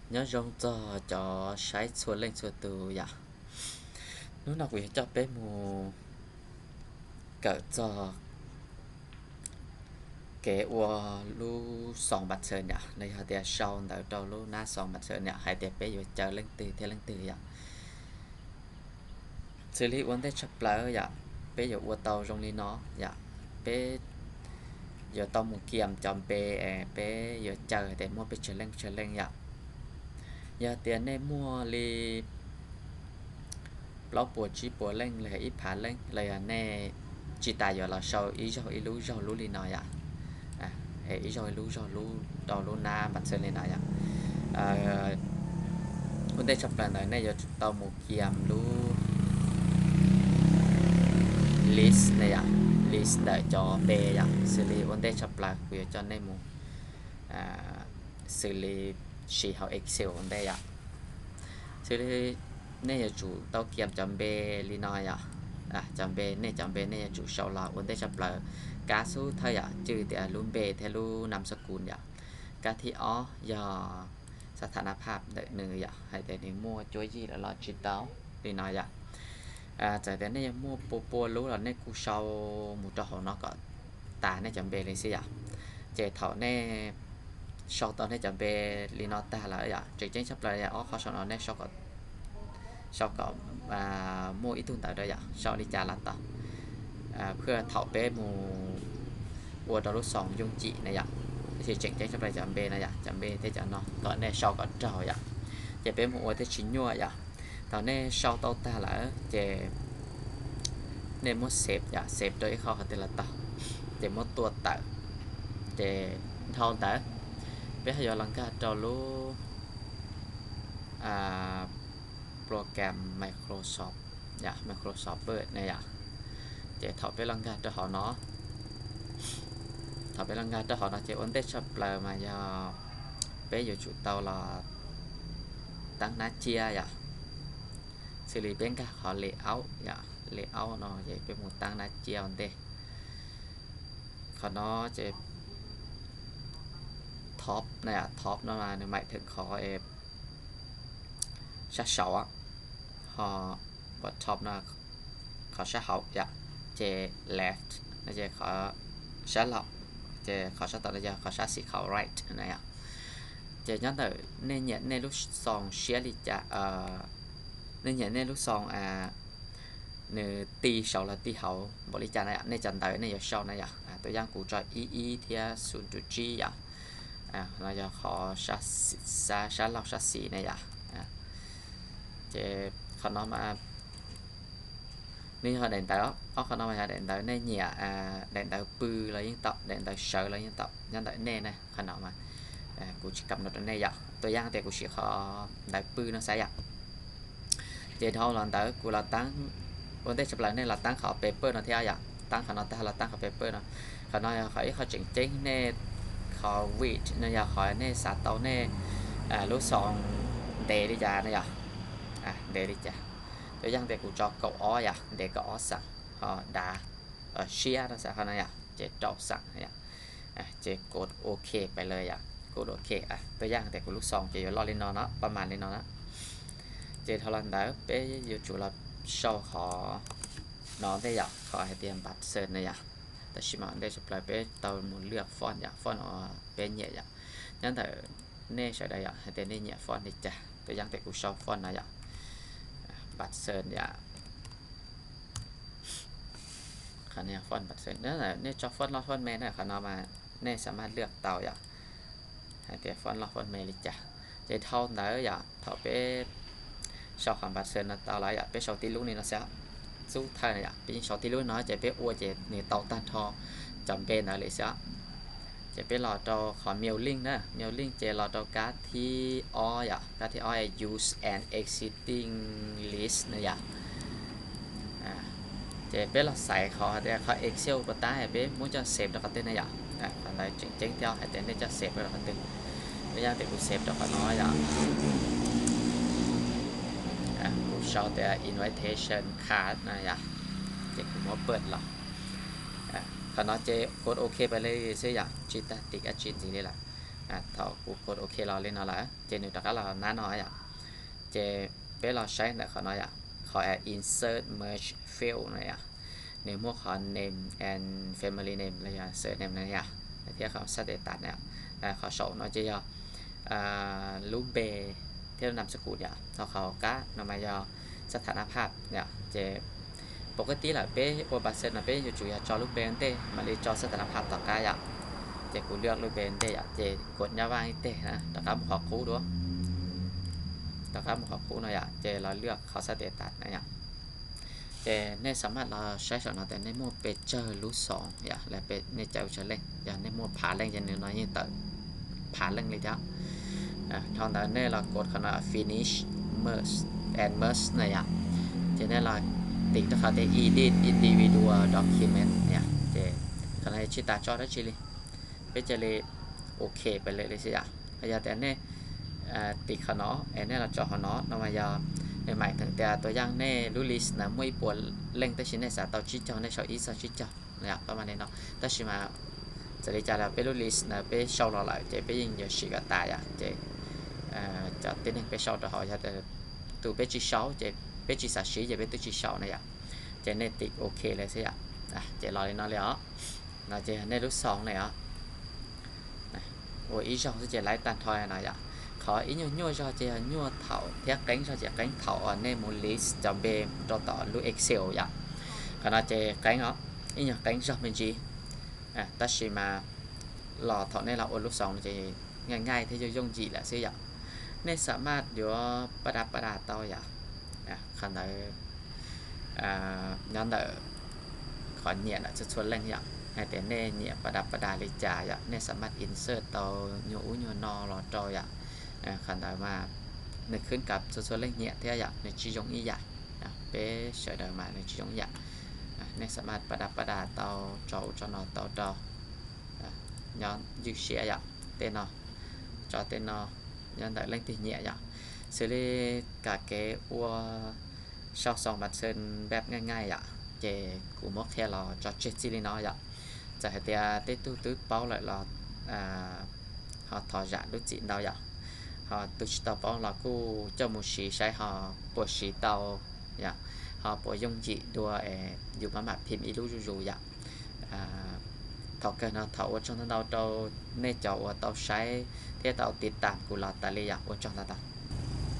Nyob zoo txog cov saib txhua leej txhua tus yom. Hnub no kuv yuav coj peb mus kawm txog kev ua lub xoo npas txhawv yom, los yog tias sau ntawv rau lub nab xoo npas txhawv yom, hais tias peb yuav caw leej twg thiab leej twg yom. Xws li ua ntej tshaj plaws yom, peb yuav ua tau zoo li no yom, peb yuav tau mus kiam cov npe, peb yuav caw tias muaj pes tsawg leej pes tsawg leej yom. Yog tias nej muaj li plaub puas tsib puas leej los yog ib phav leej los yog nej tsis tas yuav los sau ib zaug ib lub zaug lub li no yom, ib zaug ib lub zaug lub rau lub nab npas txhawv li no yom. Ua ntej tshaj plaws ntawd nej yuav tsum tau mus kiam lub list na yom, list ntawm cov npe yom. Xws li ua ntej tshaj plaws kuv yuav coj nej mus xws li siv hauv Excel ua ntej yom. Xws li nej yuav tsum tau kiam cov npe li no yom. Cov npe, nej cov npe nej yuav tsum sau los ua ntej tshaj plaws. Kab xub thawj yom, cwj tias lub npe thiab lub nam xab kus yom. Kab thib ob yog xab tha na phaj ntawm nws yom, hais tias nws muaj cuab yig lawm los tsis tau li no yom. Txawm tias nej yuav muaj pua pua lub los nej kuj sau mus rau hauv no kom tas nej cov npe li xwb yom. Ces thaum nej sau tau nej cov npe li no tag lawm yom, tseem ceeb tshaj plaws yog ob qho sau no nej sau kom muaj ib tug ntawv rau yom, sau li cas los tau, thiaj thaum peb mus ua rau lub xoo yooj yim na yom. Tab sis tseem ceeb tshaj plaws cov npe no yom, cov npe thiab cov no kom nej sau kom raug yom, ces peb mus ua thiaj tsis nyuaj yom. Thaum nej sau tau tag lawm ces nej muab save yom, save rau ib qho qhov twg los tau, ces muab tua tawm. Ces dhau ntawd peb ho yuav los nkag rau lub program Microsoft, Microsoft Word na yom. Ces thaum peb los nkag rau hauv no, thaum peb los nkag rau hauv no ces ua ntej tshaj plaws mas yog peb yuav tsum tau los tab nab cia yom. Xws li peb nkag qhov layout yom, layout no ces peb mus tab nab cia ua ntej. Qhov no ces top na yom, top no nws maim theem qhov sab saud, ho bottom no qhov sab hauv yom, ces left no ces qhov sab laug, ces qhov sab tod no yog qhov sab xis qhov right na yom. Ces nyob ntawm nej nyiam nej lub xoo siab li cas, nej nyiam nej lub xoo nws ti saud los ti hauv npaum li cas na yom, nej cov ntawv nej yuav sau na yom. Tus yam kuv tso ib ib thiab xu nrus tsib yom. No yog qhov sab laug sab xis na yom. Ces qhov no mas nws yog daim ntawv, ob qhov no mas yog daim ntawv nej nyiam, daim ntawv pw los yeej tau, daim ntawv sawv los yeej tau, nyob ntawm nej na. Qhov no mas kuv tsis kam no rau nej yom, tus yam tias kuv siv qhov ntawv pw no xav yom. Ces dhau los ntawd kuv los tab, ua ntej tshaj plaws nej los tab qhov paper no thiab yom, tab qhov no tag los tab qhov paper no. Qhov no yog qhov ib qho tseem ceeb nej, qhov width no yog qhov nej xav tau nej lub xoo ntev li cas na yom, ntev li cas. Tus yam tias kuv tso kaum ob yom, ntev kaum ob xam, ho dav siab no xav qhov no yom, ces rau xam yom. Ces kod ok pais lawm yom, kod ok. Tus yam tias kuv lub xoo ces yuav loj li no no, pab mas li no na. Ces dhau los ntawd peb yuav tsum los sau qhov no ntej yom, qhov hais tias npas xees na yom. Tab sis mas ua ntej tshaj plaws peb tau mus lwaj font yom, font uas peb nyiam yom. Nyob ntawm nej sawv daws yom, hais tias nej nyiam font li cas, tus yam tias kuv sau font no yom, npas xees yom. Qhov no font npas xees, nej tso font loj font me na, qhov no mas nej xam maj lwaj tau yom, hais tias font loj font me li cas. Ces dhau ntawd yom, thaum peb sau qhov npas xees no tau lawm yom, peb sau tib lub li no xwb, xub thawj no yom, peb yeej sau tib lub no ces peb ua ces nws tau tag nrho cov npe ntawd li xwb. Ces peb los rau qhov mailing na, mailing ces los rau kab thib ob yom, kab thib ob use an existing list na yom. Ces peb los xaiv qhov tias qhov Excel puas tab, peb muab coj save rau qhov twg na yom. Qhov ntawd tseem ceeb thiab, hais tias nej coj save rau qhov twg. Tus yam tias kuv save rau qhov no yom, kuv sau tias invitation card na yom, ces kuv muab pawm los. Qhov no ces kod ok pais li xwb yom, tsis tag tiv dab tsi ntxiv li lawm. Thaum kuv kos ok los li no lawm ces nws rov qab los nab no yom. Ces peb los saib ntawm qhov no yom, qhov insert merge field no yom, nws muaj qhov name and family name los yog surname no yom, thiab qhov xab tes tas no. Qhov saum no ces yog lub npe thiab lub nam xab kum yom, ho qhov qab no mas yog xab tha na phaj yom. Ces pov kab tib lawm peb ua npa xej no peb yuav tsum yog tso lub npe ua ntej mam li tso xab tha na phaj tom qab yom. Ces kuv lwaj lub npe ua ntej yom, ces kuv nyob vaj ib teg na, rov qab mus qhov qub dua, rov qab mus qhov qub no yom, ces los lwaj qhov xab tes tas na yom. Ces nej xam maj los saib saum no tias nej muaj pes tsawg lub xoom yom, nej caum tsawg leej, yog nej muaj phav leej ces nws no yeej tawm phav leej li thiab. Dhau ntawd nej los kos qhov no finish merge and merge na yom. Ces nej los tim rau qhov tias edit individual document yom, ces qhov no tsis tas tso dab tsi li, peb cia li ok pes lawm li xwb yom. Yog tias nej tim qhov no es nej los tso qhov no no mas yog nws hais tias tus yaj nej lub list na muaj ib puas leej tab sis nej xav tau tsib caug, nej sau ib txog tsib caug no, tab sis mas txawm li cas los peb lub list na peb sau los lawm ces peb yeej yuav siv kom tas yom. Ces cov tib neeg peb sau rau hauv, yog tus peb tsis sau ces peb tsis xav siv ces peb twb tsis sau na yom. Ces nej tim ok li xwb yom. Ces los li no li os. No ces yog nej lub xoom li os. Ua ib zaug xwb ces laib tag nrho no yom. Qhov ib nyuag nyuaj zog ces yog nyuaj thaum thiab qeeb zog ces qeeb thaum uas nej mus list cov npe rau tom lub Excel yom. Qhov no ces qeeb os, ib nyuag qeeb zog me ntsis. Tab sis mas los thaum nej los ua lub xoom no ces nqaij nqaij thiab yooj yooj yim lawm xwb yom. Nej xam maj yuav paj da paj da tau yom. Qhov ntawd nyob ntawm qhov nyiam ntawm txhua txhua leej yom, hais tias nej nyiam paj da paj da li cas yom, nej xam maj insert tau nyuag ub nyuag no los rau yom. Qhov ntawd mas nws khwb kam txhua txhua leej nyiam thiab yom, nws tsis zoo ib yam. Peb sawv daws mas nws tsis zoo ib yam. Nej xam maj paj da paj da tau, tso ub tso no tau rau nyob ywj siab yom. Tej no, tso tej no nyob ntawm leej twg nyiam yom. Xws li kam kev ua sau xoom npa xej npaj nqaij nqaij yom, ces kuv muab qhia los tso tseg txij li no yom. Txawm hais tias tej tug twb paub lawm los ho thov zam lub txim ntau yom. Ho tus tsis tau paub los kuj coj mus siv saib ho puas siv tau yom, ho puas yooj yim dua es yus maj mam phim ib lub zuj zus yom. Thaum kawg no thov ua tsaug ntau ntau rau nej cov uas tau saib thiab tau tiv tam kuv los tas li yom, ua tsaug ntau ntau.